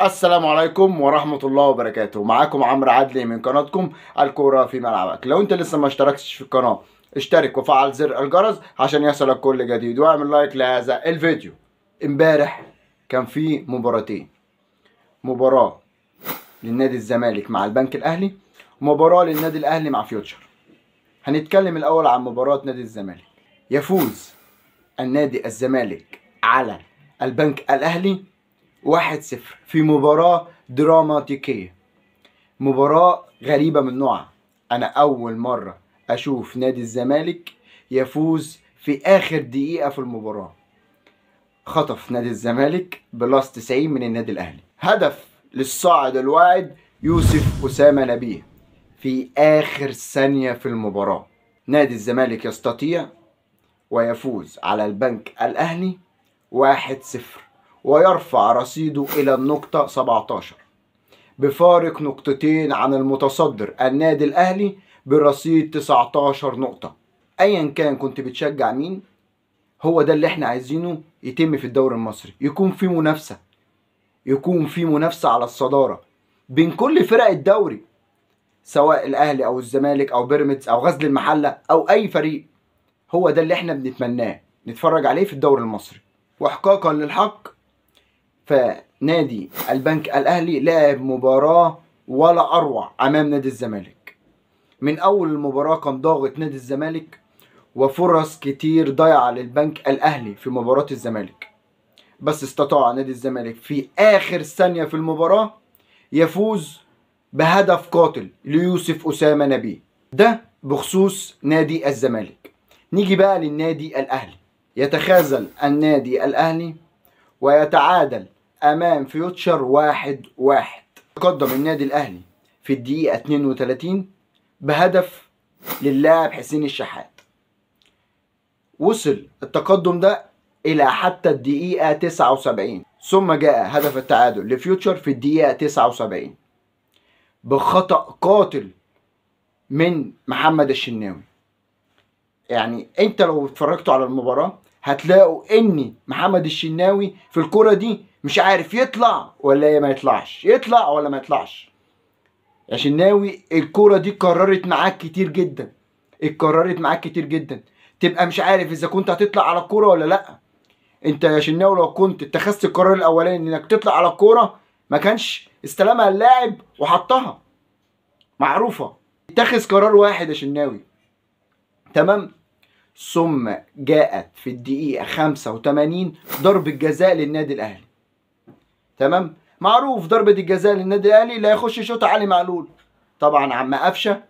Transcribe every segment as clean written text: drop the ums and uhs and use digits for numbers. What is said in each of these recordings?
السلام عليكم ورحمة الله وبركاته. معاكم عمرو عدلي من قناتكم الكورة في ملعبك. لو انت لسه ما اشتركتش في القناة اشترك وفعل زر الجرس عشان يصلك كل جديد، واعمل لايك لهذا الفيديو. امبارح كان في مباراتين، مباراة للنادي الزمالك مع البنك الاهلي، ومباراة للنادي الاهلي مع فيوتشر. هنتكلم الاول عن مباراة نادي الزمالك. يفوز النادي الزمالك على البنك الاهلي 1-0 في مباراة دراماتيكية، مباراة غريبة من نوعها. أنا أول مرة أشوف نادي الزمالك يفوز في آخر دقيقة في المباراة. خطف نادي الزمالك plus 90 من النادي الأهلي. هدف للصاعد الواعد يوسف أسامة نبيه في آخر ثانية في المباراة. نادي الزمالك يستطيع ويفوز على البنك الأهلي 1-0 ويرفع رصيده إلى النقطة 17 بفارق نقطتين عن المتصدر النادي الأهلي برصيد 19 نقطة. أيا كان كنت بتشجع مين، هو ده اللي احنا عايزينه يتم في الدوري المصري. يكون في منافسة، يكون في منافسة على الصدارة بين كل فرق الدوري، سواء الأهلي أو الزمالك أو بيراميدز أو غزل المحلة أو أي فريق. هو ده اللي احنا بنتمناه نتفرج عليه في الدوري المصري. واحقاقا للحق فنادي البنك الأهلي لعب مباراة ولا أروع أمام نادي الزمالك. من أول المباراة كان ضاغط نادي الزمالك، وفرص كتير ضايعة للبنك الأهلي في مباراة الزمالك، بس استطاع نادي الزمالك في آخر ثانية في المباراة يفوز بهدف قاتل ليوسف أسامة نبيه. ده بخصوص نادي الزمالك. نيجي بقى للنادي الأهلي. يتخاذل النادي الأهلي ويتعادل أمام فيوتشر 1-1. تقدم النادي الأهلي في الدقيقة 32 بهدف للاعب حسين الشحات. وصل التقدم ده إلى حتى الدقيقة 79، ثم جاء هدف التعادل لفيوتشر في الدقيقة 79 بخطأ قاتل من محمد الشناوي. يعني انت لو اتفرجتوا على المباراة هتلاقوا ان محمد الشناوي في الكرة دي مش عارف يطلع ولا ما يطلعش، يطلع ولا ما يطلعش. يا شناوي الكرة دي اتكررت معاك كتير جدا، اتكررت معاك كتير جدا، تبقى مش عارف اذا كنت هتطلع على الكرة ولا لا. انت يا شناوي لو كنت اتخذت القرار الاولاني انك تطلع على الكرة ما كانش استلمها اللاعب وحطها، معروفة. اتخذ قرار واحد يا شناوي، تمام. ثم جاءت في الدقيقة 85 ضربة جزاء للنادي الأهلي، تمام. معروف ضربة الجزاء للنادي الأهلي لا يخش شوط علي معلول. طبعا عم قفشة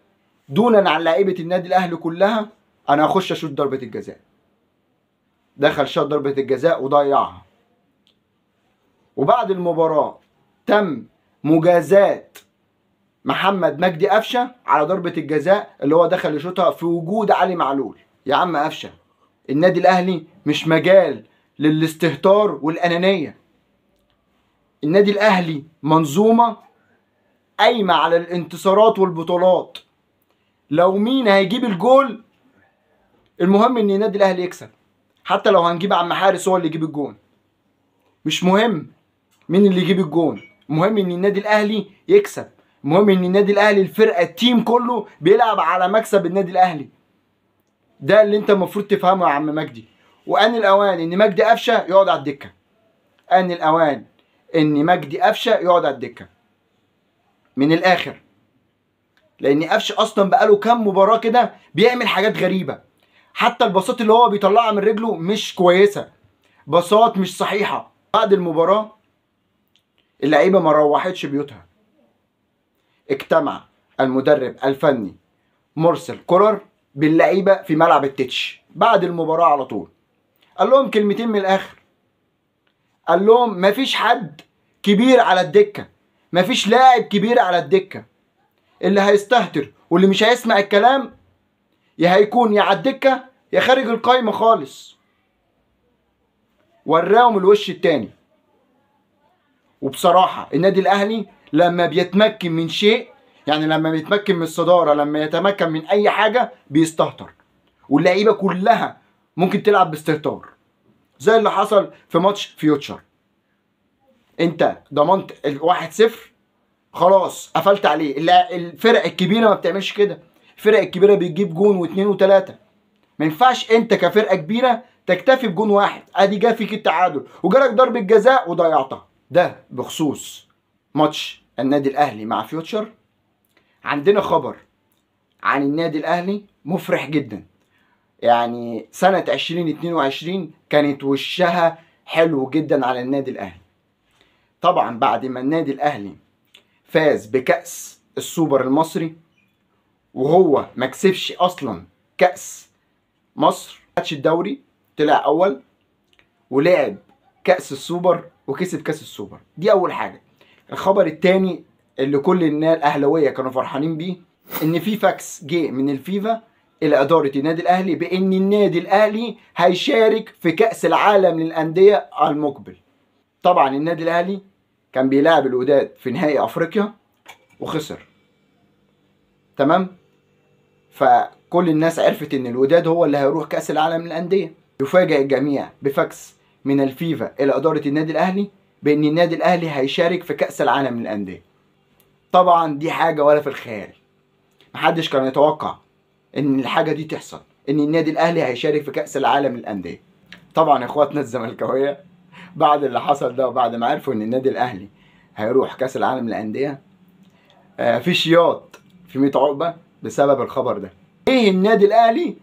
دونا عن لعيبة النادي الأهلي كلها، أنا هخش أشوط ضربة الجزاء. دخل شاط ضربة الجزاء وضيعها. وبعد المباراة تم مجازاة محمد مجدي قفشة على ضربة الجزاء اللي هو دخل يشوطها في وجود علي معلول. يا عم قفشة، النادي الأهلي مش مجال للاستهتار والأنانية. النادي الأهلي منظومة قايمة على الانتصارات والبطولات. لو مين هيجيب الجول، المهم ان النادي الأهلي يكسب. حتى لو هنجيب عم حارس هو اللي يجيب الجون، مش مهم مين اللي يجيب الجون، المهم ان النادي الأهلي يكسب. المهم ان النادي الأهلي الفرقة ال team كله بيلعب على مكسب النادي الأهلي. ده اللي انت المفروض تفهمه يا عم مجدي. وان الاوان ان مجدي قفشه يقعد على الدكة. ان الاوان ان مجدي قفشه يقعد على الدكة من الاخر، لان قفشه اصلا بقاله كام مباراة كده بيعمل حاجات غريبة. حتى الباصات اللي هو بيطلعها من رجله مش كويسة، باصات مش صحيحه. بعد المباراة اللعيبة ما روحتش بيوتها. اجتمع المدرب الفني مرسل كولر باللعيبه في ملعب التتش بعد المباراة على طول. قال لهم كلمتين من الاخر، قال لهم مفيش حد كبير على الدكة، مفيش لاعب كبير على الدكة. اللي هيستهتر واللي مش هيسمع الكلام يا هيكون يا على الدكة يا خارج القايمة خالص. وراهم الوش التاني. وبصراحة النادي الاهلي لما بيتمكن من شيء، يعني لما بيتمكن من الصدارة، لما يتمكن من أي حاجة بيستهتر، واللعيبة كلها ممكن تلعب باستهتار زي اللي حصل في ماتش فيوتشر. انت ضمنت 1-0 خلاص قفلت عليه. الفرق الكبيرة ما بتعملش كده، الفرق الكبيرة بتجيب جون واثنين وثلاثة. ما ينفعش انت كفرقه كبيرة تكتفي بجون واحد، ادي جا فيك التعادل وجالك ضربه جزاء وضيعتها. ده بخصوص ماتش النادي الاهلي مع فيوتشر. عندنا خبر عن النادي الاهلي مفرح جدا، يعني سنة 2022 كانت وشها حلو جدا على النادي الاهلي. طبعا بعد ما النادي الاهلي فاز بكأس السوبر المصري وهو ما كسبش اصلا كأس مصر، ماتش الدوري طلع اول ولعب كأس السوبر وكسب كأس السوبر، دي اول حاجة. الخبر الثاني اللي كل الناس الاهلاوية كانوا فرحانين بيه، ان في فاكس جه من الفيفا الى ادارة النادي الاهلي بان النادي الاهلي هيشارك في كأس العالم للاندية المقبل. طبعا النادي الاهلي كان بيلاعب الوداد في نهائي افريقيا وخسر، تمام؟ فكل الناس عرفت ان الوداد هو اللي هيروح كأس العالم للاندية. يفاجئ الجميع بفاكس من الفيفا الى ادارة النادي الاهلي بان النادي الاهلي هيشارك في كأس العالم للاندية. طبعا دي حاجة ولا في الخيال، محدش كان يتوقع ان الحاجة دي تحصل، ان النادي الاهلي هيشارك في كأس العالم للاندية. طبعا اخواتنا الزملكاويه بعد اللي حصل ده وبعد ما عرفوا ان النادي الاهلي هيروح كأس العالم للاندية، في شياط في 100 عقبه بسبب الخبر ده. ايه النادي الاهلي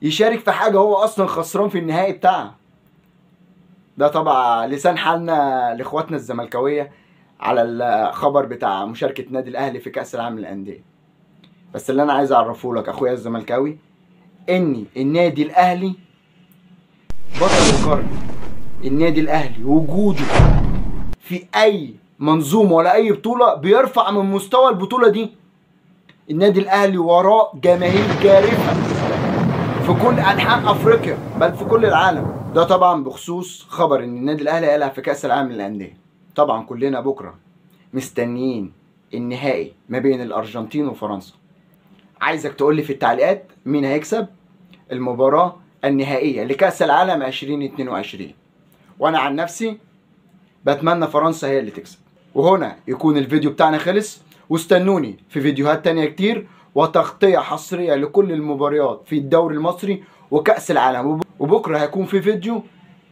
يشارك في حاجة هو اصلا خسران في النهائي بتاعها؟ ده طبعا لسان حالنا لاخواتنا الزملكاويه على الخبر بتاع مشاركة النادي الاهلي في كأس العالم للاندية. بس اللي انا عايز اعرفه لك اخويا الزملكاوي، ان النادي الاهلي بطل القرن. النادي الاهلي وجوده في اي منظومة ولا اي بطوله بيرفع من مستوى البطولة دي. النادي الاهلي وراه جماهير جارفه في كل انحاء افريقيا بل في كل العالم. ده طبعا بخصوص خبر ان النادي الاهلي هيلعب في كاس العالم للاندية. طبعا كلنا بكره مستنيين النهائي ما بين الارجنتين وفرنسا. عايزك تقول لي في التعليقات مين هيكسب المباراة النهائية لكاس العالم 2022، وانا عن نفسي بتمنى فرنسا هي اللي تكسب. وهنا يكون الفيديو بتاعنا خلص، واستنوني في فيديوهات تانية كتير وتغطية حصرية لكل المباريات في الدوري المصري وكأس العالم. وبكرة هيكون في فيديو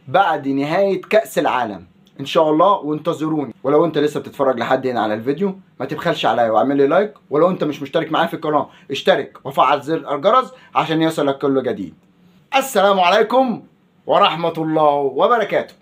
بعد نهاية كأس العالم ان شاء الله، وانتظروني. ولو انت لسه بتتفرج لحد هنا على الفيديو ما تبخلش عليا واعمل لي لايك، ولو انت مش مشترك معايا في القناة اشترك وفعل زر الجرس عشان يوصلك كل جديد. السلام عليكم ورحمة الله وبركاته.